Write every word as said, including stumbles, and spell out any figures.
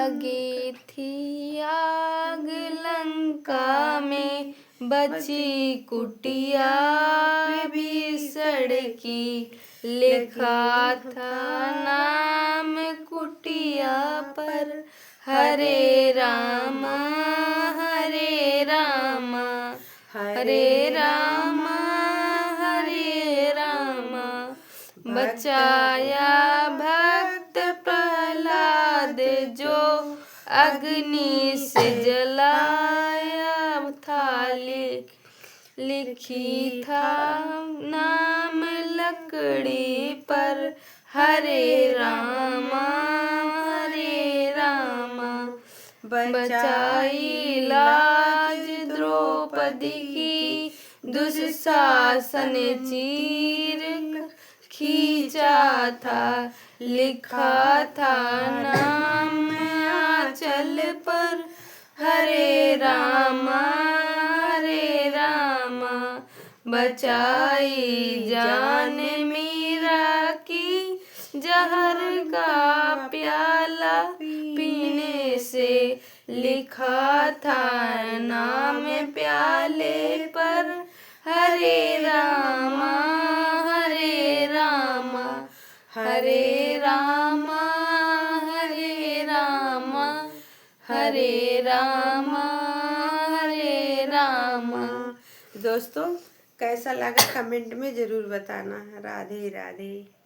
लगी थी आग लंका में, बची कुटिया विभीषण की। लिखा था नाम कुटिया पर, हरे रामा, हरे रामा, हरे रामा, हरे रामा। बचाया भक्त प्रहलाद जो, अग्नि से जलाया था। लिख लिखी था नाम लकड़ी पर, हरे रामा, हरे रामा। बचाई लाज द्रौपदी की, दुशासन चीर खींचा था। लिखा था नाम आंचल पर, हरे रामा, हरे रामा। बचाई जान मीरा की, जहर का प्याला पीने से। लिखा था नाम प्याले पर, हरे रामा, हरे रामा, हरे रामा, हरे रामा, हरे रामा, हरे रामा। दोस्तों, कैसा लगा comment में जरूर बताना। राधे राधे।